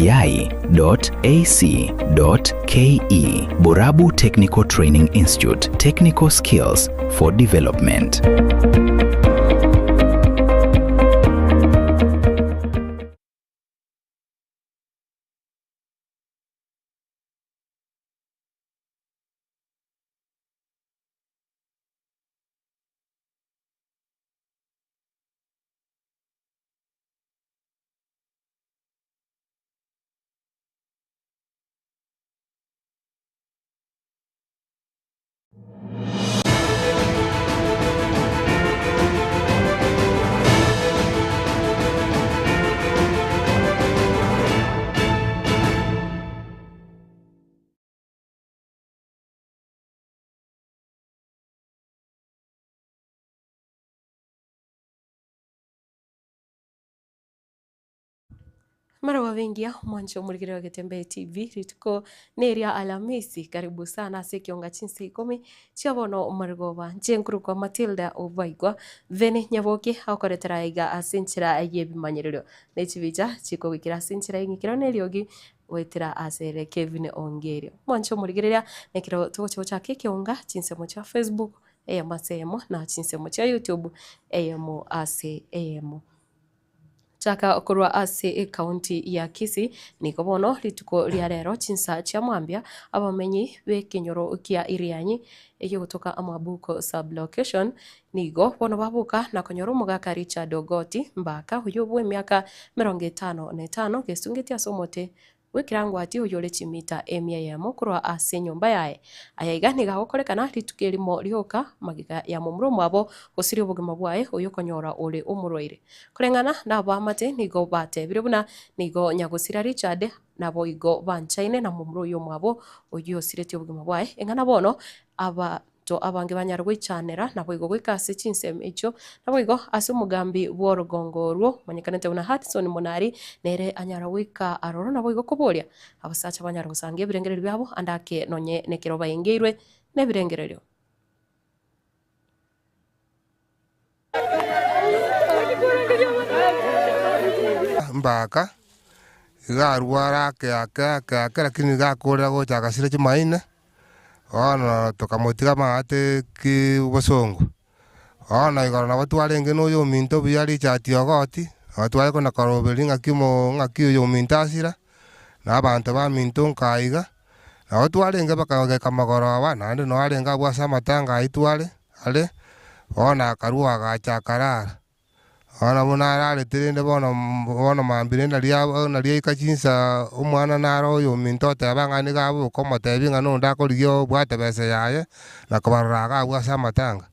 bti.ac.ke. Borabu Technical Training Institute, technical skills for development. Maraba bengiya omwanche omorikire wa Getembe TV rituko neria Alhamisi karibu sana ase ekionga chinsa ikomi chia bono omarigoba nche nkorokwa Matilda Obaigwa Vene Nyaboke agokoretera aiga ase enchera y'ebimanyererio ne chibicha chikogoikera ase enchera y'eng'ikero na eriogi goetera ase ere Kevin Ongerio. Omwanche omorigereria nekero togocha gochaka ekionga chinsemo chia Facebook eyemo ase eyemo na chinsemo chia YouTube eyemo ase eyemo. Chaka korwa ase ecounty ya Kisii, nigo bono rituko ria rero chinsa chia mambia abamenyi b'ekenyoro kia Irianyi egegotoka Amabuko sub-location nigo bono baboka na konyora omogaka Richard Ogoti Mbaka oyio bw'emiaka emerongo etano na etano gesungetie ase omote bw'ekerangwati oyore chimita emia eyemo korwa ase enyomba yaye. Aya iga nigo agokorekana rituko erimo rioka magega ya momura omwabo gosiria obogima bwaye oyokonyora ore omorwaire. Koreng'ana nabaamate nigo batebire buna nigo nyagosira Richard naboigo banchaine na momura oyo omwabo oyio osiretie obogima bwaye eng'ana bono aba Abanto abange banyare goichanera, naboigo goika ase chinsemo echio, naboigo ase omogambi bw'orogongo orwo, omanyekanete buna Hudson Monari, nere anyara goika aroro, naboigo koboria abasacha banyare gosanga ebirengererio biabo ande ake nonye nekero baengeirwe nebirengererio. Mbaka, iga arwara ake ake ake ake lakini iga akorera gocha agasira chimaene, bono tokamotiga amaate ki bosongo. Bono igoro nabo twarenge na oyominto buya Richard Ogoti, nabo tware kona koroberia ng'aki omo ng'aki oyominto asira, na abanto baminto nka iga, nabo twarenge bakageka magoroba naende noo arenge abwo ase amatanga ayio tware. Are, bono akarua agacha akarara. Bono buna ararete rende bono bono mambia rende naria naria aika chinsa omwana naro oyominto oteba ng'a nigo aboka omotebia ng'a nonde akorigia obwate besa yaye, na kobarora iga abwo ase amatanga.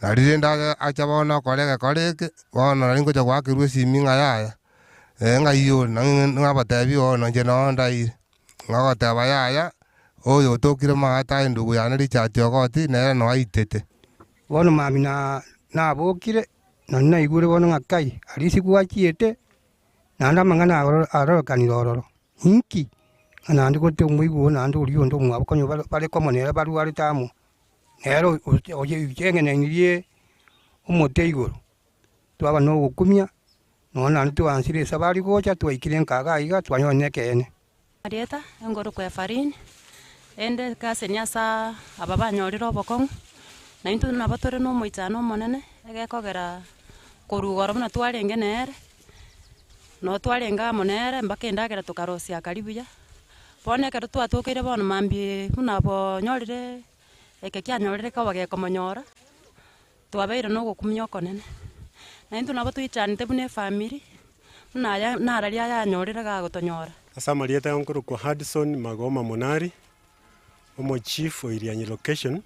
Nario rende acha acha bono okora egekora eke, bono nari ngocha goakerwa esimi ng'a yaya, ng'ai ore nabatebi bono inche noo ndaire. Ng'agoteba, Yaya, oyo otokire maate aye endugu yane Richard Ogoti, nere noe aitete. Bono mambia nabokire, na naigure bono ng'a kai, aria ase gwachiete, naende amang'ana arorekanire ororo. Inki? Ng'a naende gote omoigwa oo naende oria onde omwabo konya bare komo nere barwarete amo, nere ocheng'enenirie omote igoro. Twaba na ogokumia. Nonya naende twansire esabari gocha, twaikire nka iga iga, twanyora nekeene. Erieta, engorokwa Efarini, ende ekaseni ase aba banyorire obokong'u, na intwe nabo tore na omoichano omonene, egekogera korwa igoro buna twarenge nere, noo twarenge amo nere mpaka endagera tokarosia akaria buya. Bono ekero twatokeire bono mambia buna bonyorire eke kianyorire koba gekomonyora. Twabeire nogokumia okonene, na intwe nabo toichanete buna efamiri, buna aya nararia ayanyorire gagotonyora. Ase amarieta ya nkorokwa Hudson Magoma Monari, omo chief o Irianyi location,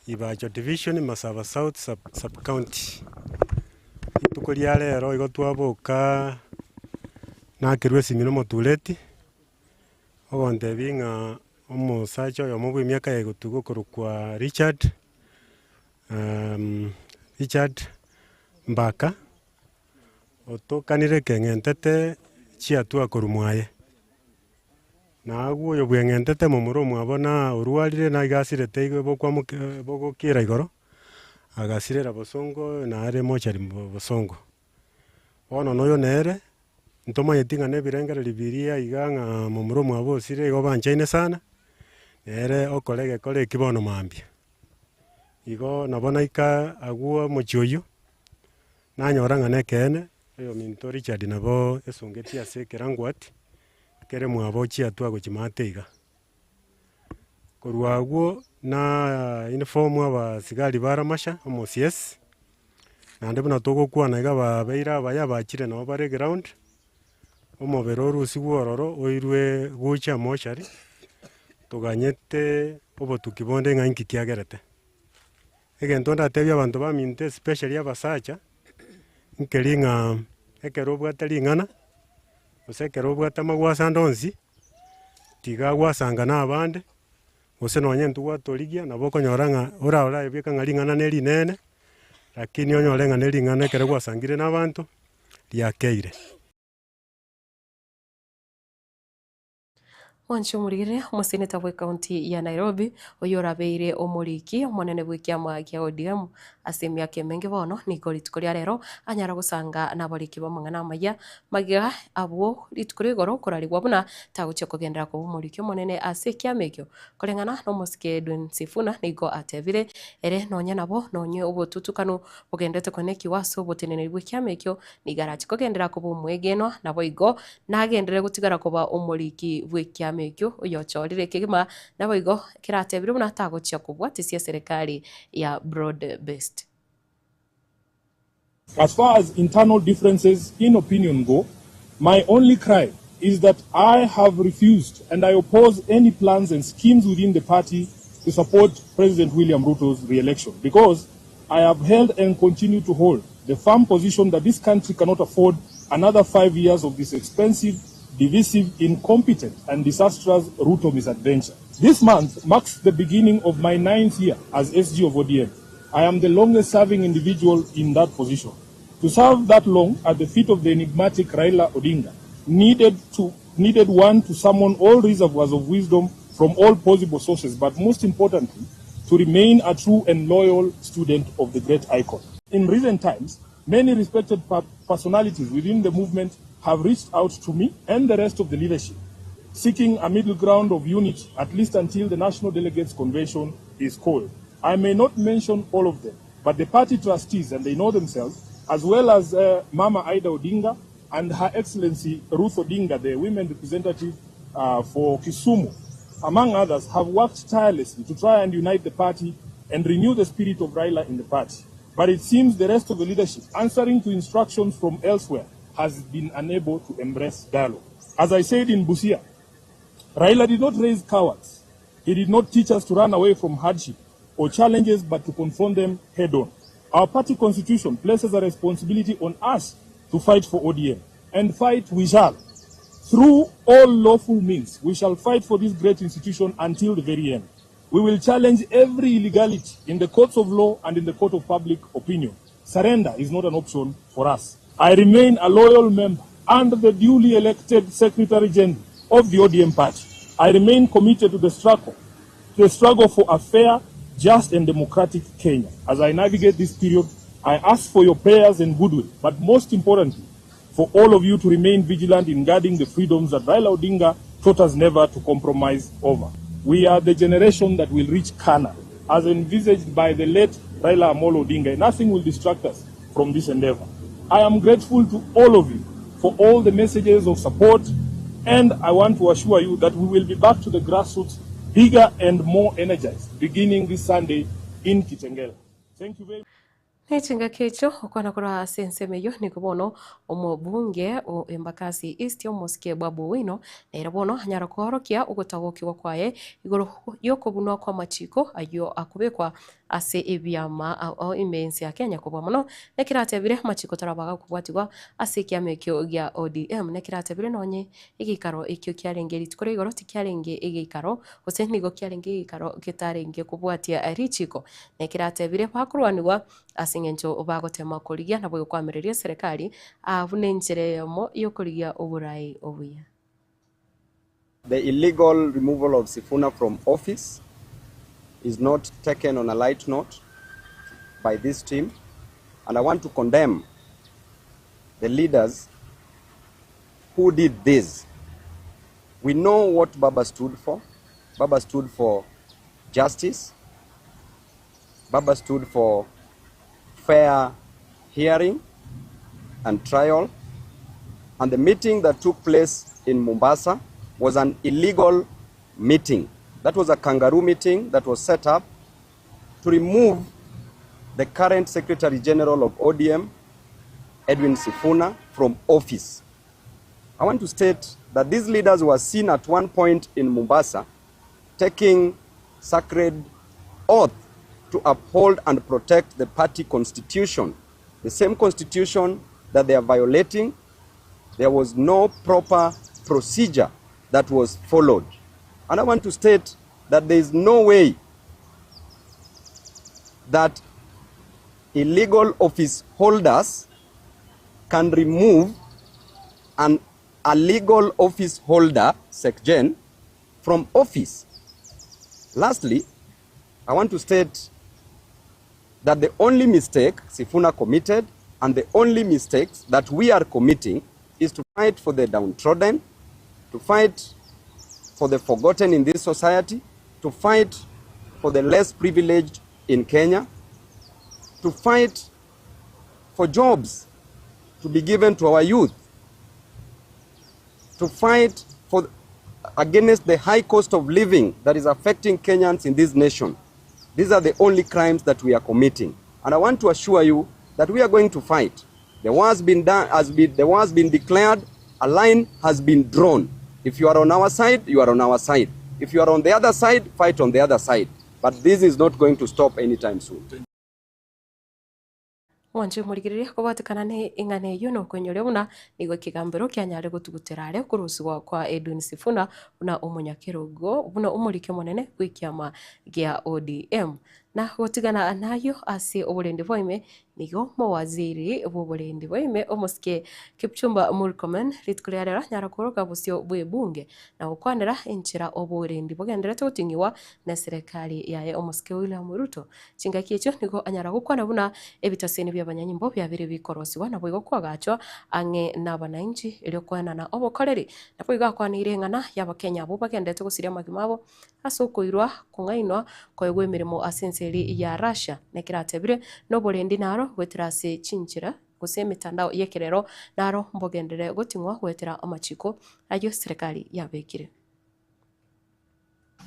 Ibacho division, Masaba South sub sub county. Rituko ria rero igo twaboka nakerwa esimi na omotureti, ogontebia ng'a omosacha oyomo bwa emiaka ya egotuga okorokwa Richard. Richard Mbaka, otokanire ekeng'entete chiatua korwa mwaye. Na agwo oyo bweng'entete momura omwabo na orwarire na iga asirete igo bokwamoke bogokira igoro, agasirera bosongo nare mochari bosongo. Bono na oyo nere. Ntomanyeti ng'a nebirengererio biria iga ng'a momura omwabo osire igo banchaine sana, nere okora egekora eki bono mambia. Igo nabo naika agwo omochie oyio, nanyora ng'a nekeene, oyominto Richard nabo esungeti ase ekerangwati, kere mwabo chiatua gochia maate iga. Korwa agwo na inform abasigari ba Ramasha, omo CS, naende buna togokwana iga babeire abaya bachire nabo bare eground, omobere orusigwe ororo oirwe gocha mochari, toganyete obotuki bonde ng'a inki kiagerete. Egento ndatebie abanto baminto especially abasacha, nkeri ng'a ekero obwate ring'ana, gose ekero obwate amagwasa ande onsi, tiga gwasanga na abande, gose nonye intwe gwatorigia nabo okonyora ng'a ora oraebeka ng'a ring'ana ne rinene, lakini onyore ng'a ne ring'ana ekero gwasangire na abanto, riakeire. Mwanche omorigere, omoseneta bw'ecounty ya Nairobi, oyio orabeire omoriki omonene bw'ekiama kia ODM ase emiaka emenge bono, nigo rituko ria rero anyara gosanga nabariki b'amang'ana amaya magega abwo rituko ria igoro korarigwa buna tagochia kogenderera koba omoriki omonene ase ekiama ekio. Koreng'ana nomosike Edwin Sifuna nigo atebire ere nonya nabo nonye obotutukanu bogenderete koenekigwa ase oboteneneri bw'ekiama ekio Nigo arache kogenderera koba omwegenwa, naboigo nagenderere gotigara koba omoriki bw'ekiama ekio oyochorire kegima, naboigo keratebire buna tagochia kobwatisia eserekari ya broad based. As far as internal differences in opinion go, my only cry is that I have refused and I oppose any plans and schemes within the party to support President William Ruto's re-election because I have held and continue to hold the firm position that this country cannot afford another 5 years of this expensive, divisive, incompetent and disastrous Ruto misadventure. This month marks the beginning of my ninth year as SG of ODM. I am the longest serving individual in that position. To serve that long at the feet of the enigmatic Raila Odinga needed to needed one to summon all reservoirs of wisdom from all possible sources, but most importantly, to remain a true and loyal student of the great icon. In recent times, many respected personalities within the movement have reached out to me and the rest of the leadership, seeking a middle ground of unity, at least until the National Delegates Convention is called. I may not mention all of them, but the party trustees, and they know themselves, as well as uh, Mama Ida Odinga and Her Excellency Ruth Odinga, the women representative uh, for Kisumu, among others, have worked tirelessly to try and unite the party and renew the spirit of Raila in the party. But it seems the rest of the leadership, answering to instructions from elsewhere, has been unable to embrace dialogue. As I said in Busia, Raila did not raise cowards. He did not teach us to run away from hardship or challenges, but to confront them head on. Our party constitution places a responsibility on us to fight for ODM. And fight we shall. Through all lawful means, we shall fight for this great institution until the very end. We will challenge every illegality in the courts of law and in the court of public opinion. Surrender is not an option for us. I remain a loyal member and the duly elected Secretary General of the ODM party. I remain committed to the struggle, to the struggle for a fair, just and democratic Kenya. As I navigate this period, I ask for your prayers and goodwill, but most importantly, for all of you to remain vigilant in guarding the freedoms that Raila Odinga taught us never to compromise over. We are the generation that will reach Canaan, as envisaged by the late Raila Amolo Odinga. Nothing will distract us from this endeavor. I am grateful to all of you for all the messages of support, and I want to assure you that we will be back to the grassroots bigger and more energized, beginning this Sunday in Kitengela. Thank you very much. Ne chingaki echio okwana korwa ase ensemo eyio nigo bono omobunge o Embakasi East omosike Babu Owino nere bono anyara koorokia ogotagokigwa kwaye igoro y'okobunwa kw'amachiko ayio akobekwa ase ebiama ao ime y'ense ya Kenya kobua mono nekero atebire amachiko tarabaga kobwatigwa ase ekiama ekio gia ODM nekero atebire nonye egeikaro ekio kiarenge rituko ria igoro tikiarenge egeikaro gose nigo kiarenge egeikaro getarenge kobwatia richiko Nekero atebire, Bakorwanigwa ase engencho bagotema korigia na goikwamereria eserekari, aa buna enchera eyemo y'okorigia oborai obuya. The illegal removal of Sifuna from office is not taken on a light note by this team and I want to condemn the leaders who did this. We know what Baba stood for. Baba stood for justice. Baba stood for fair hearing and trial. And the meeting that took place in Mombasa was an illegal meeting. That was a kangaroo meeting that was set up to remove the current Secretary General of ODM, Edwin Sifuna, from office. I want to state that these leaders were seen at one point in Mombasa taking sacred oath to uphold and protect the party constitution. The same constitution that they are violating, there was no proper procedure that was followed. And I want to state that there is no way that illegal office holders can remove an a legal office holder, SecGen, from office. Lastly, I want to state that the only mistake Sifuna committed and the only mistakes that we are committing is to fight for the downtrodden, to fight for the forgotten in this society, to fight for the less privileged in Kenya, to fight for jobs to be given to our youth, to fight for, against the high cost of living that is affecting Kenyans in this nation. These are the only crimes that we are committing. And I want to assure you that we are going to fight. The war has been done, has been, the war has been declared, a line has been drawn. If you are on our side, you are on our side. If you are on the other side, fight on the other side. But this is not going to stop anytime soon. Mwanche omorigereria kobwatekana ne eng'ana eyio na okoinyoria buna nigo ekegambero kianyare gotugutera are okorusigwa kwa Edwin Sifuna buna omonyakerogo buna omoriki omonene bw'ekiama gia ODM. Na gotigana nayio ase oborendi bwaime nigo mowaziri bw'oborendi bwaime omosike Kipchumba Murkomen rituko ria rero anyara koroka bosio bw'ebunge na gokwanera enchera oborendi bogenderete goting'igwa neserekari yaye omosike William Ruto. Chingaki echio nigo anyara gokwana buna ebitaseni bi'abanyanyimbo biabeire bikorosigwa naboigo koagachwa ang'e nabananchi erio koenana obokoreri. Naboigo akwaneire eng'ana y'Abakenya abwo bagenderete gosiria amagima abo ase okoirwa kong'ainwa koegwa emeremo ase ense eria ya Russia. Nekero atebire, Noborendi naro goetera ase chinchera gose emetandao y'ekerero naro mbogenderere goting'wa goetera amachiko ayio serikali yabekire.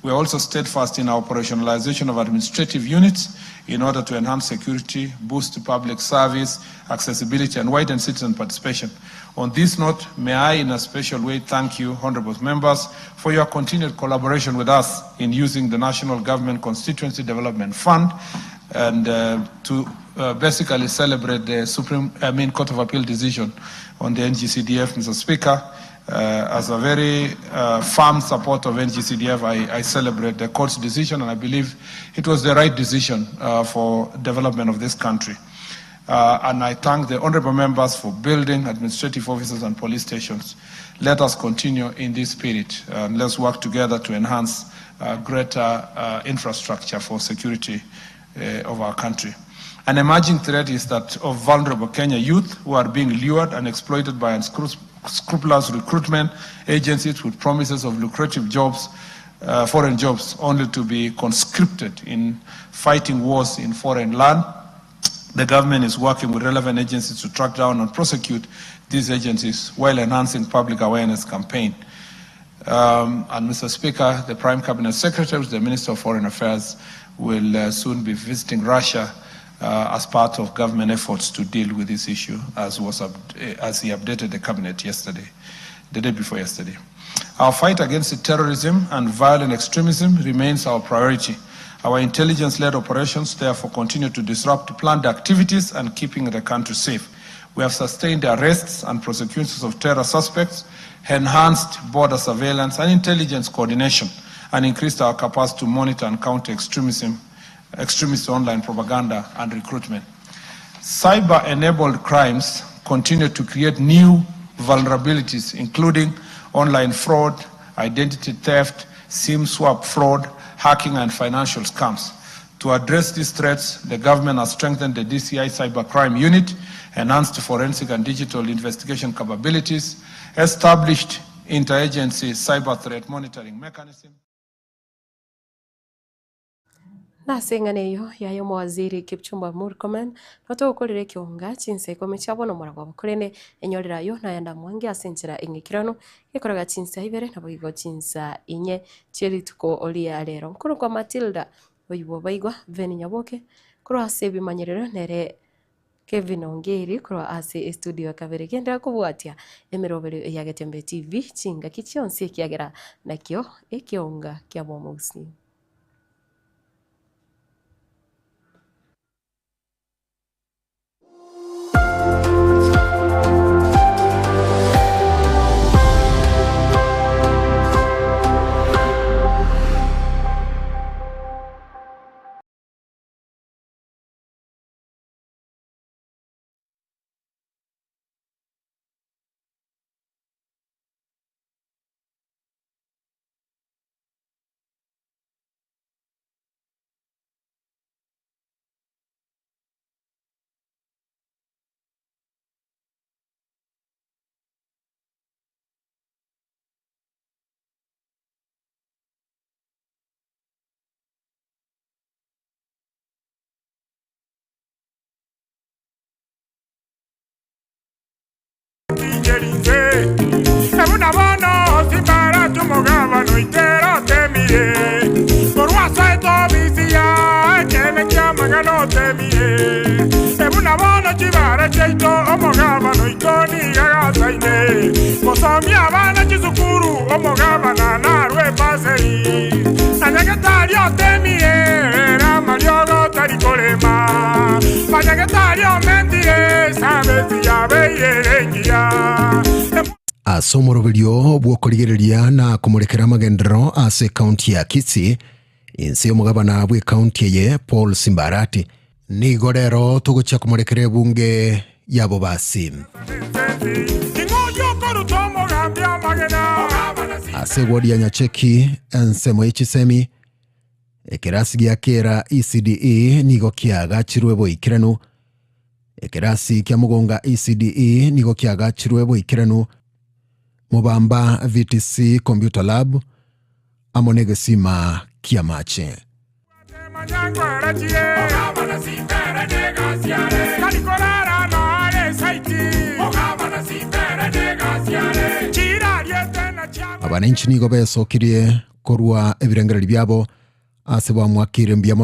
We are also steadfast in our operationalization of administrative units in order to enhance security, boost public service accessibility, and widen citizen participation. On this note, may I in a special way thank you, honorable members, for your continued collaboration with us in using the National Government Constituency Development Fund and uh, to uh, basically celebrate the Supreme, I mean, Court of Appeal decision on the NGCDF, Mr. Speaker. Uh, as a very uh, firm support of NGCDF, I, I celebrate the court's decision, and I believe it was the right decision uh, for development of this country. Uh, and I thank the honorable members for building administrative offices and police stations. Let us continue in this spirit and let's work together to enhance uh, greater uh, infrastructure for security uh, of our country. An emerging threat is that of vulnerable Kenya youth who are being lured and exploited by unscrupulous recruitment agencies with promises of lucrative jobs, uh, foreign jobs, only to be conscripted in fighting wars in foreign land. The government is working with relevant agencies to track down and prosecute these agencies while enhancing public awareness campaign. Um, and Mr. Speaker, the Prime Cabinet Secretary, the Minister of Foreign Affairs, will uh, soon be visiting Russia uh, as part of government efforts to deal with this issue, as, was eh, as he updated the cabinet yesterday, the day before yesterday. Our fight against terrorism and violent extremism remains our priority. Our intelligence-led operations therefore continue to disrupt planned activities and keeping the country safe. We have sustained arrests and prosecutions of terror suspects, enhanced border surveillance and intelligence coordination, and increased our capacity to monitor and counter extremism, extremist online propaganda and recruitment. Cyber-enabled crimes continue to create new vulnerabilities, including online fraud, identity theft, SIM swap fraud, hacking, and financial scams. To address these threats, the government has strengthened the DCI Cybercrime Unit, enhanced forensic and digital investigation capabilities, established interagency cyber threat monitoring mechanism. Nase eng'ana eyio yaye omowaziri Kipchumba Murkomen notogokorera ekeonga chinsa ikomi chia bono omoragwabo korende enyorera ayio nayande amwange ase enchera eng'ekeranu gekorega chinsa ibere naboigo chinsa inye chie rituko ria rero. Nkorokwa Matilda oyio baigwa Venny Nyaboke korwa ase ebimanyerero nere Kevin Ongeri korwa ase estudio ya kabere genderera kobwatia emeroberio ya Getembe TV chingaki chionsi ekiagera nakio ekeonga kia bomogusii. Ase omoroberio bw'okorigereria na komorekera amagenderero ase ekaunti ya Kisii, inse y'omogabana bw'ekaunti eye Paul Simbarati. Nigo rero togochia komorekera ebunge ya Bobasi. Ase ewodi ya Nyacheki, ensemo ye chisemi, ekerasi gia kera ECDE nigo kiagachirwe boikeranu. Ekerasi kia Mugonga ECDE nigo kiagachirwe boikeranu. Mobamba VTC Computer Lab amo negesima ki'amache. Abananchi nigo besokirie korwa ebirengererio biabo ase bamwakire mbuya mono.